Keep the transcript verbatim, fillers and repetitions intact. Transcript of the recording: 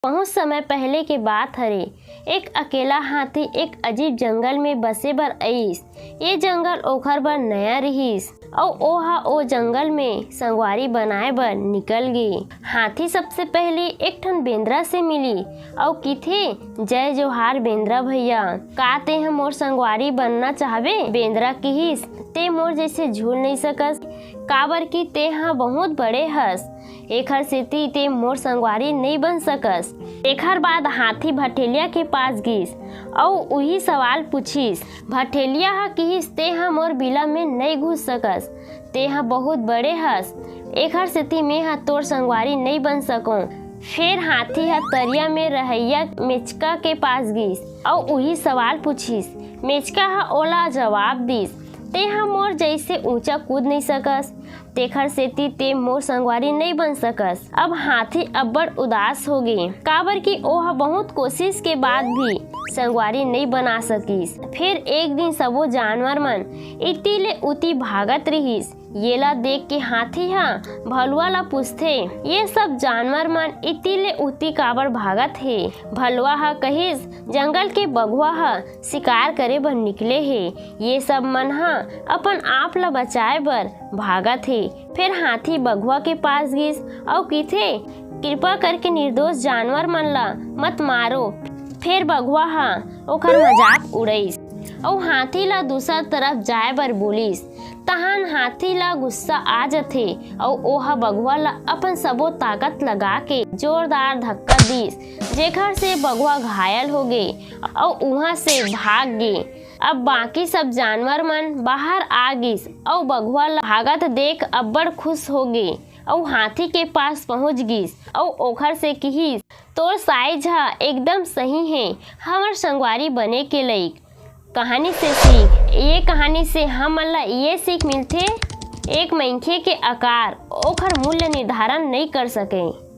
बहुत समय पहले के बात हरे। एक अकेला हाथी एक अजीब जंगल में बसे बर अइस। ये जंगल ओखर बर नया रिहिस, अउ ओहा ओ जंगल में संगवारी बनाए बर निकल गे। हाथी सबसे पहले एक ठन बेंदरा से मिली अउ किथे, "जय जोहार बेंदरा भैया, का तेंह मोर संगवारी बनना चाहबे?" बेंदरा किहिस, "तें मोर जइसे झूल नइ सकस, काबर कि तेंह बहुत बड़े हस, एखर सेती तें मोर संगवारी नइ बन सकस।" एखर बाद हाथी भठेलिया के पास गिस अउ उही सवाल पूछिस। भठेलिया ह किहिस, "तेंह मोर बिला में नइ घुस सकस, तेंह बहुत बड़े हस, एखर सेती मेंह तोर संगवारी नइ बन सकों।" फेर हाथी ह तरिया में रहइया मेचका के पास गिस अउ उही सवाल पूछिस। मेचका ह ओला जवाब दिस, "तेंह मोर जइसे ऊंचा कूद नइ सकस, तेखर सेती तें मोर संगवारी नइ बन सकस।" अब हाथी अब्बड़ उदास होगे, काबर कि ओह बहुत कोशिश के बाद भी संगवारी नइ बना सकिस। फेर एक दिन सबो जानवर मन इति ले उति भागत रिहिस। येला देख के हाथी ह भलुआ ला पूछथे, "ये सब जानवर मन इति ले उति काबर भागत हे?" भलुआ ह कहिस, "जंगल के बघवा ह शिकार करे बर निकले हे, ये सब मन ह अपन आप ला बचाए बर भागत हे।" फेर हाथी बघवा के पास गिस अउ किथे, "कृपा करके निर्दोष जानवर मन ला मत मारो।" फेर बघवा ह ओखर मजाक उड़ाइस अउ हाथी ला दूसर तरफ जाए बर बोलिस। तहान हाथी ला गुस्सा आ जथे अउ ओह बघवा ला अपन सबो ताकत लगा के जोरदार धक्का दिस, जेखर से बघवा घायल हो गे अउ उहां से भाग गे। अब बाकी सब जानवर मन बाहर आ गिस अउ बघवा ला भागत देख अब्बड़ खुश हो गे अउ हाथी के पास पहुंच गिस अउ ओखर से किहिस, "तोर साइज ह एकदम सही हे, हमर संगवारी बने के लइक।" कहानी से सीख। ये कहानी से हमन ला ये सीख मिलथे, एक मनखे के आकार ओखर मूल्य निर्धारण नइ कर सके।